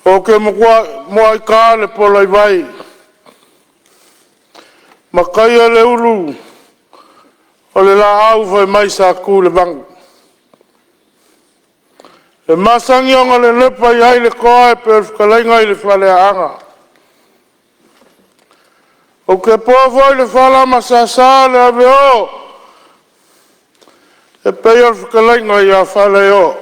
Ou te muai ta le pola i vai ma taia le ulu o le laau fai mai sa tu i le vanu. E masani ona lelepa i ai le toa e pei o le fetalaiga i le Faleaana. Ou te poa foi le fala ma sasa le aveo e pei o le fetalaiga ia Faleaeo.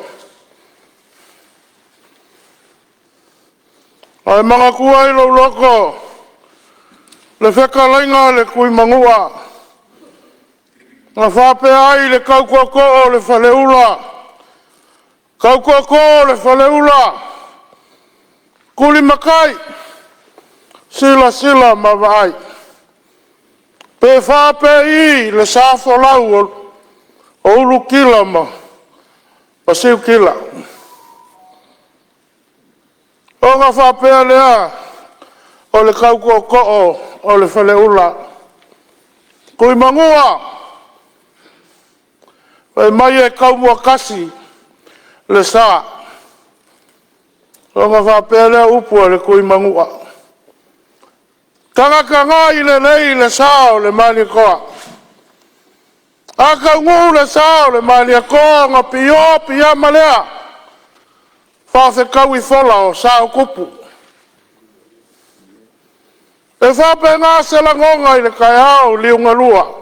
Ae manatua i lou loto le fetalaiga a le Tuimanua na faapea ai le tau tootoo o le Faleula, tau tootoo o le Faleula, Tulimatai, silasila ma vaai, pe fa pe i le sa folau o Ulutila ma Siutila. Ona faapea lea o le tau tootoo o le Faleula, Tuimanua fai mai e taumuatasi le sa. Ona faapea lea o upu a le Tuimanua, tagatagai lelei i le sa o le Malietoa, a taunuu le sa o le Malietoa ona pio piiama lea, faafetaui fola o sa o tupu. E faapena se lagona i le taeao liugalua.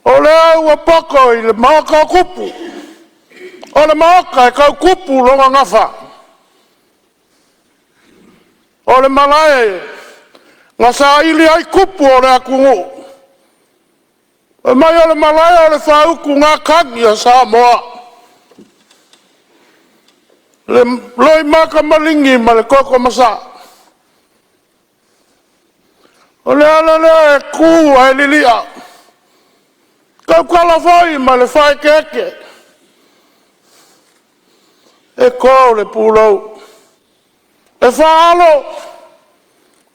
O lea ua poto i le Maota o Tupu, o le Maota e tau tupu lona gafa. O le malae na saili ai tupu o le atunuu. Fai mai o le malae o le faautugatagi a Samoa, le loimata maligi ma le toto masaa. O le ala lea e tu ae lilia, tautala foi ma le faaeteete, e to le pulou, e faalo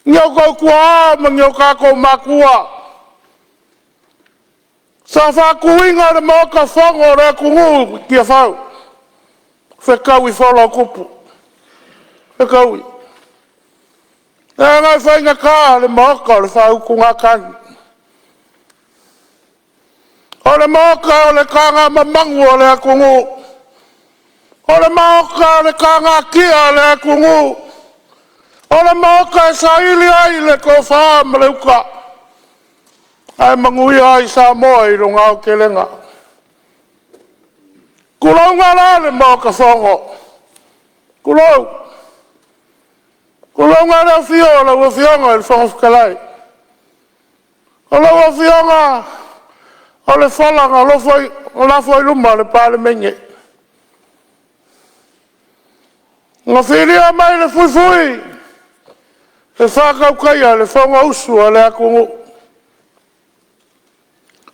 ni outou tuaa ma ni o tatou matua sa faatuina le Maota Fono o le atunuu i Tiafau, fetaui fola o tupu, fetaui. Leaga e faigata le Maota o le Faautugatagi, o le Maota o le tagamamanu a le atunuu, o le Maota o le tagatia a le atunuu, o le Maota e saili ai le tofa ma le uta, ae manuia ai Samoa i lona aotelega. Tulouna la le Maota Fono, tulou, tulouna le afio o lau Afioga i le Fofoga Fetalai, o lau Afioga o le fala na lafo i luma o le Palemene, na filia mai le fuifui e faatautaia le Fonousu a le atunuu.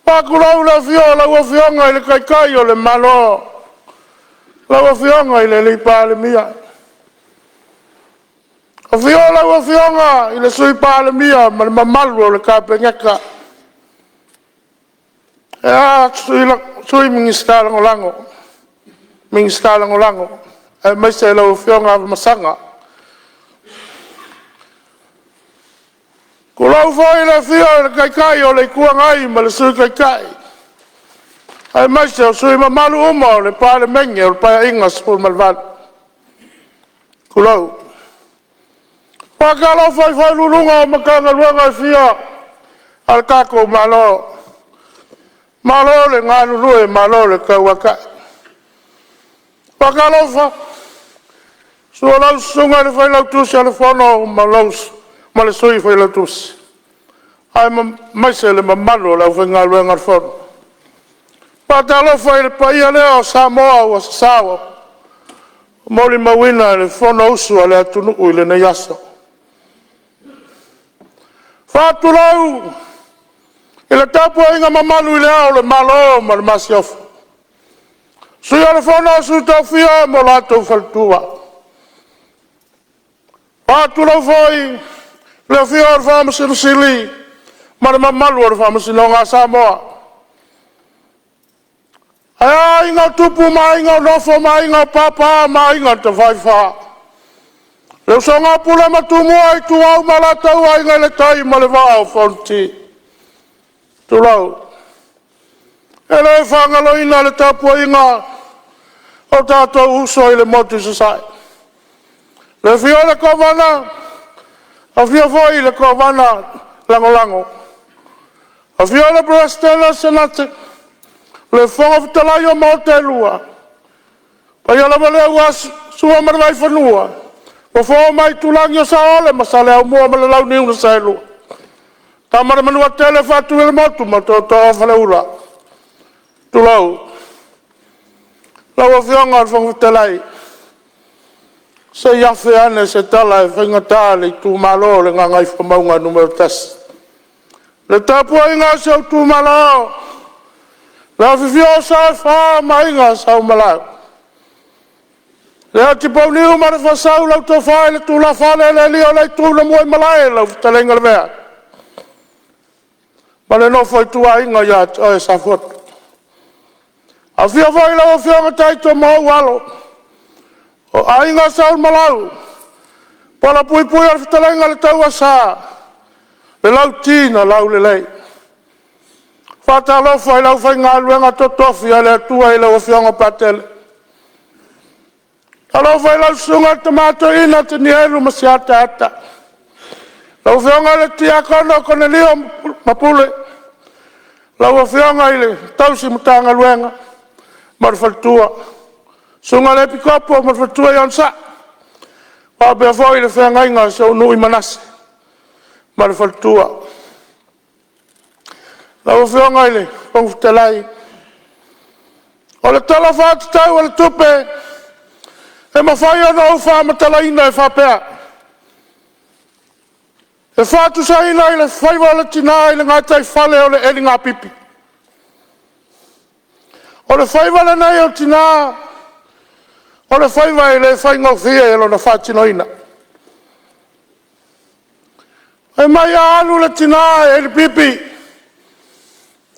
Faatulou le afio o lau Afioga i le Taitai o le Malo, lau Afioga i le Palemia. Afio lau Afioga i le Sui Palemia ma le mamalu o le Kapeneta. Ae a Sui Minisita Lagolago, aemaise lau Afioga Afamasaga. Tulou foi le afio o le Taitai o le Itu Agai ma le Sui Taitai, aemaise o sui usufono mamalu uma o le Palemene o le Paeaiga 18. Tulou. E faatalofa i Ofisa Sili o Pulega o Matagaluega e fia a lo tatou Malo, malo le galulue malo le tauatai. E faatalofa, susu lau susuga i le Failautusi o le Fono ma le Sui Failautusi, aemaise le mamalu o le aufaigaluega a le Fono. E faatalofa i le paia lea o Samoa ua sasao molimauina le Fonousu a le atunuu i lenei aso. Faatulou i le tapuaiga mamalu i Le Ao o le Malo ma le Masiofo, Sui o le Fono a Sui Tofia ma lo latou faletua. Faatulou foi i le afio o le Faamasino Sili ma le mamalu o le Faamasinoga a Samoa. Ae a Aiga o Tupu ma Aiga o Nofo ma Aiga o Papa ma Aiga na Tafaifa, le usoga a Pule ma Tumua, Ituau ma Alataua, Aiga i le Tai ma le Vaa o Fonoti. Tulou. E le faagaloina le tapuaiga a o tatou uso i le motu i Sasae, le afio o le Kovana, afio foi le Kovana Lagolago, afio le Peresetene o le Senate, le Fofoga Fetalai o Maota e Lua, o le paia lava lea aua Sua ma le Vaifanua, Fofo ma Aitulagi, Saole ma Saleaaumua ma le Launiu na Saelua, Tama a le Manuatele, Faatuiolemotu ma Tootoo o Faleula. Tulou. Lau Afioga i le Fofoga Fetalai, se i afe ane se tala e faigata le itumalo o le Gagaifomauga Nu.1. Le tapuaiga a si ou itumalo, le afifio o Sa e Fa ma Aiga Sa Umalau, le Atipau ma le Faasau lau Tofa i le Tulafale le alii o le Itu na Muaimalae lau fetalaiga Lavea ma le nofo a ituaiga ia te oe Safotu. Afio foi lau Afioga Taito ma ou Alo, o Aiga Sa Umalau, palavaipuipui o le fetalaiga i le Tauasa, le Lauti na Laulelei. Faatalofa i le aufaigaluega totofi a le Atua i lau Afioga Patele. Talofa i lau susuga i le Tama Toeaina Tanielu Masiata lau Afioga i le Tiakono Konelio Mapule, lau Afioga i le tausi Matagaluega ma le faletua, susuga i le Epikopo ma le faletua ia Onosai, faapea foi le feagaiga o si ou nuu i Manase ma le faletua. Lau Afioga i le Fofoga Fetalai, o le Tala Faatatau o le Tupe e mafai ona ou faamatalaina e faapea; e faatusaina i le faiva o le tina i le gataifale o le eligapipi. O le faiva lenei o tina, o le faiva e le faigofie lona faatinoina. Fai mai a alu le tina e eli pipi,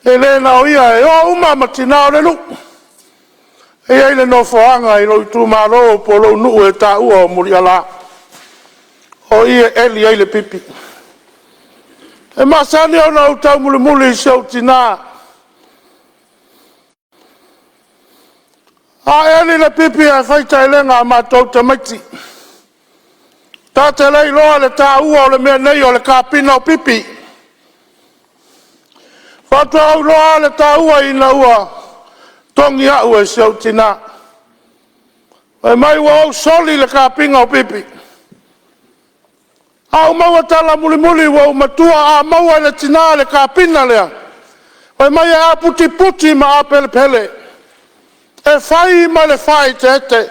e le na o ia, e o uma ma tina o le nuu. E i ai le nofoaga i lou itumalo po o lou nuu e taua o Muliala, o i e eli ai le pipi. E masani ona ou taumulimuli i si ou tina, a eli le pipi ae fai taelega a matou tamaiti, ta te le iloa le taua o le mea nei o le kapina o pipi. Faatoa ou iloa le taua ina ua togi au e si ou tina, fai mai ua ou soli le kapiga o pipi. A ou maua tala mulimuli ua ou matua, a maua e le tina le kapina lea, fai mai e aputiputi ma apelepele, e fai ma le faaeteete,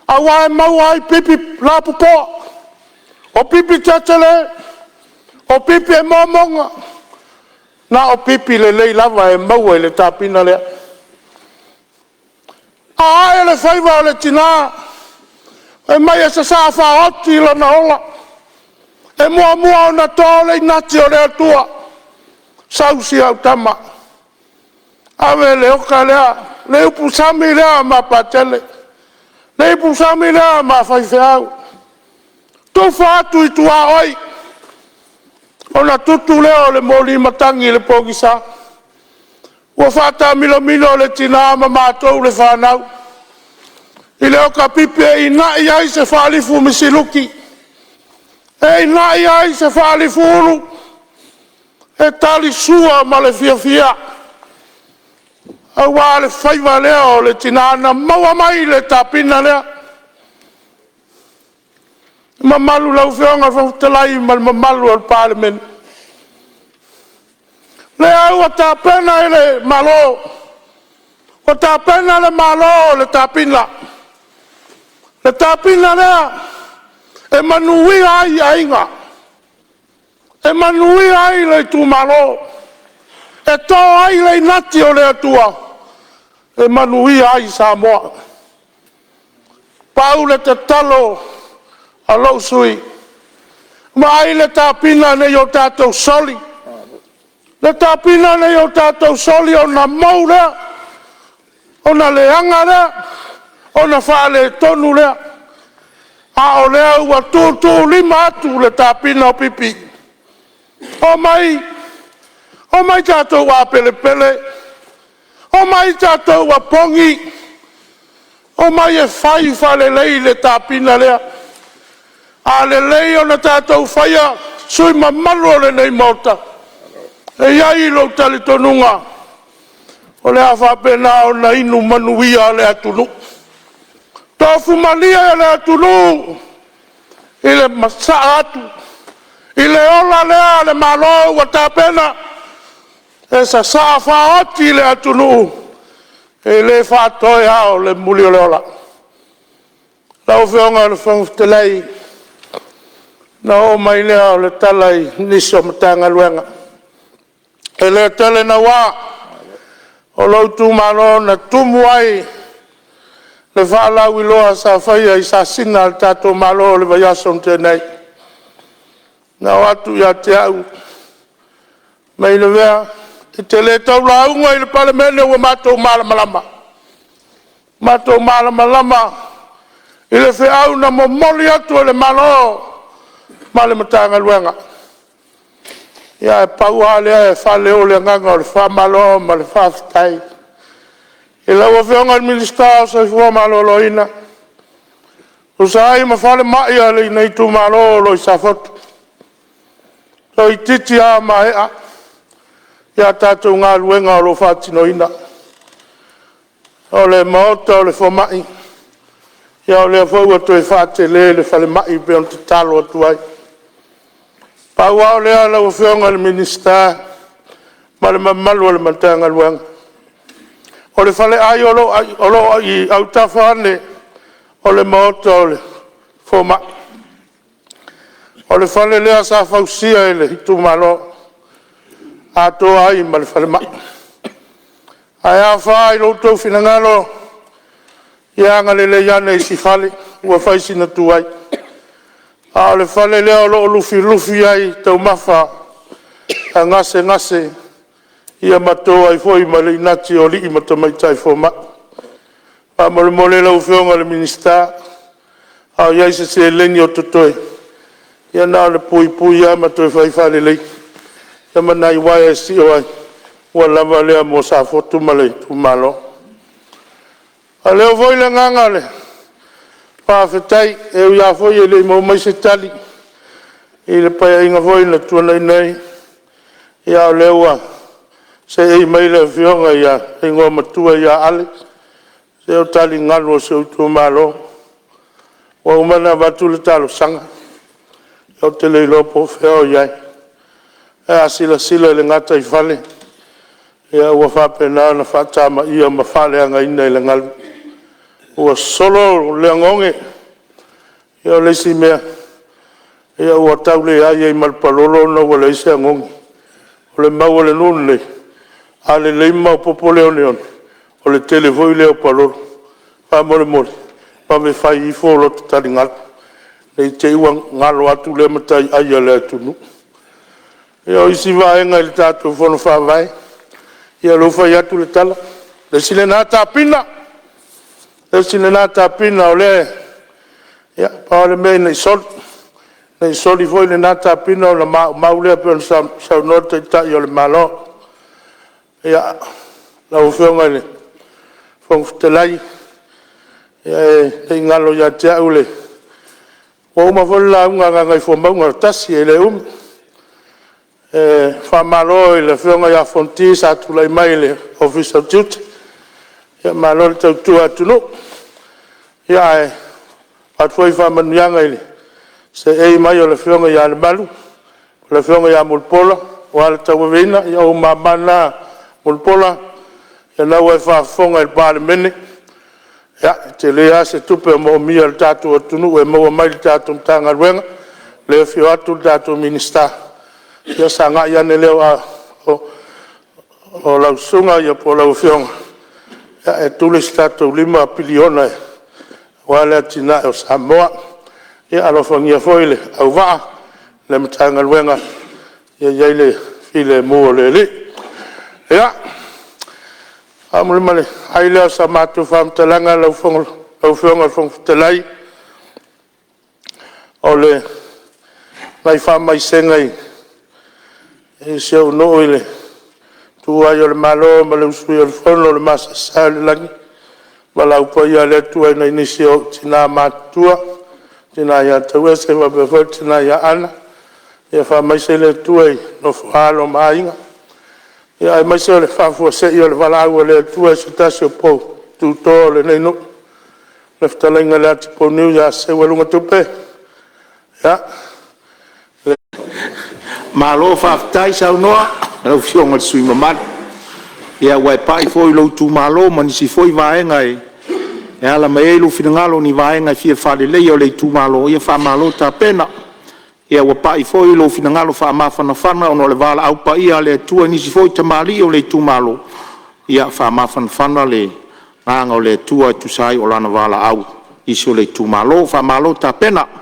aua e maua ai pipi lapopoa, o pipi tetele, o pipi e momoga, na o pipi lelei lava e maua i le tapina lea. A ae le faiva o le tina, fai mai e sasaa faaoti lona ola, e muamua ona to le inati o le Atua, sau si au tama, ave le oka lea, le ipusami lea ma Patele, le ipusami lea ma faifeau, tufa atu i tuaoi, ona tutu lea o le moli matagi i le pogisa. Ua faatamilosamilo le tina ma matou le fanau i le oka pipi e inai ai se faalifu misiluki, e inai ai se faalifu ulu, e talisua ma le fiafia, aua le faiva lea o le tina na maua mai le tapina lea. Le mamalu i lau Afioga i le Fofoga Fetalai ma le mamalu o le Palemene, o lea ua tapena e le Malo, ua tapena e le Malo le tapina, le tapina lea e manuia ai aiga, e manuia ai le itumalo, e to ai le inati o le Atua e manuia ai Samoa. Pau le tatalo a lou sui usufono, vaai le tapina ne i o tatou soli, le tapina ne i o tatou soli ona mou lea. Ona leaga lea, ona faaletonu lea, a o lea ua tuutuulima atu le tapina o pipi. Omai, omai tatou apelepele, omai tatou apogi, omai e fai faalelei le tapina lea. A lelei ona tatou faia, sui usufono mamalu o lenei Maota, e i ai lou talitonuga, o le a faapena ona inu manuia le atunuu. Tofu malie le atunuu i le masaa atu i le ola lea a le Malo ua tapena, e sasaa faaoti le atunuu, e le faatoe ao le muli o le ola. Lau Afioga i le Fofoga Fetalai, ona oo mai lea o le tala i nisi o Matagaluega. E le tele naua, o lou itumalo na tumu ai le faalauiloa sa faia i sasina a le tatou Malo i le vaiaso na tea nei. Na oo atu ia te au, fai mai Lavea, e te le tau lauga i le Palemene ua matou malamalama, matou malamalama i le feau na momoli atu e le Malo ma le Matagaluega. Ia ae pau lava lea e faaleo le agaga o le faamalo ma le faafetai i lau Afioga i le Minisita o le Soifua Maloloina, e tusa ai ma falemai o lenei itumalo o lo o i Safotu. Toeitiiti lava maea a tatou galuega o lo o faatinoina. O le maota o le fomai, ia o lea foi ua toe faatele le falemai pei ona tatalo atu ai. Pau lava lea lau Afioga i le Minisita ma le mamalu o le Matagaluega, o le faleai o lo o i autafa ane o le maota o le fomai, o le fale lea sa fausia e le itumalo atoa ai ma le falemai. Ae a fa i lo outou finagalo, ia agalelei ane i si fale ua fai sina tuai, a o le fale lea o lo o lufilufi ai taumafa a gasegase ma to ai foi ma le inati a alii ma tamaitai fomai. Faamolemole lau Afioga i le Minisita, a o i ai se seleni o totoe, ia na ona puipui lava ma toe fai faalelei ma nai uaea e sio ai, ua lava lea mo Safotu ma le itumalo. E faaleo foi le agaga o le faafetai, e ui lava foi e le i maua mai se tali i le Paeaiga foi na tuanai nei, a o lea ua seei mai le Afioga i le Igoamatua ia Ale, se o taligalu o si ou itumalo. Ua uma ona avatu le talosaga, ou te le iloa po o fea o i ai. Ae a silasila i le gataifale ua faapena ona faatamaia ma faaleagaina e le galu, ua solo le oneone. Ia o le isi mea, ua tau leai ai ma le palolo ona ua leai se oneone. O le mau a le nuu lenei, a lelei ma maopoopo le oneone, o le tele foi lea o palolo. Faamolemole, vave fai ifo lota taligalu, ne i te i ua galo atu lea mataiai a le atunuu. Ia o isi vaega i le tatou Fono Faavae, ia o lea ua fai atu le tala, le isi lena tapina, le isi lena tapina o lea… Ia pau lava le mea ina ne i soli, ne i soli foi lena tapina ona maumau lea pei ona saunoa le Taitai o le Malo. Ia, lau Afioga i le Fofoga Fetalai, e le i galo ia te au le… Ua uma foi le lauga a Gagaifomauga 1, e le umi. E faamalo i le Afioga ia Fonoti sa tulai mai i le Ofisa o Tiute, malo le tautua atunuu. Ae avatu foi faamanuiaga i le seei mai o le Afioga ia Lemalu ma le Afioga ia Mulipola aua le tauaveina. Ia o ou mama na Mulipola, o lena ua e faafofoga i le Palemene, e tele lava se tupe o moomia e le tatou atunuu e maua mai i le tatou Matagaluega. O lea e afio atu le tatou Minisita, ia sagai ane lea o lau susuga po o lau Afioga e tuli se tatou $5 piliona aua le atinae o Samoa. Ia alofagia foi le auvaa ma le Matagaluega ia i ai le filemu o le Alii. Ia, Faamulimuli ai lea o sa matou faamatalaga lau Afioga i le Fofoga Fetalai, o nai faamaisega i si ou nuu i le tuua ai o le Malo ma le usuia o le Fono, le masaesae o le lagi, valaau paia a le Atua i nai nisi o ou tina matutua, le tina ia Tauese faapea foi le tina ia Ana, ia faamaise le Atua i le nofo a alo ma aiga, aemaise o le faafuasei o le valaau a le Atua i se tasi o pou tuto o lenei nuu, le fetalaiga ia Atiponiu ia Seualugatupe. Ia. Malo faafetai saunoa i lau Afioga i le sui usufono mamalu. Ia ua e pai foi i lou itumalo ma nisi foi vaega e ala mai ai lou finagalo o ni vaega e fia faaleleia o le itumalo, ia faamalo tapena. Ia ua pai foi lou finagalo faamafanafana ona o le valaau paia a le Atua i nisi foi tamalii o le itumalo, ia faamafanafana le agaga o le Atua e tusa ai o Lana valaau i nisi o le itumalo. Faamalo tapena.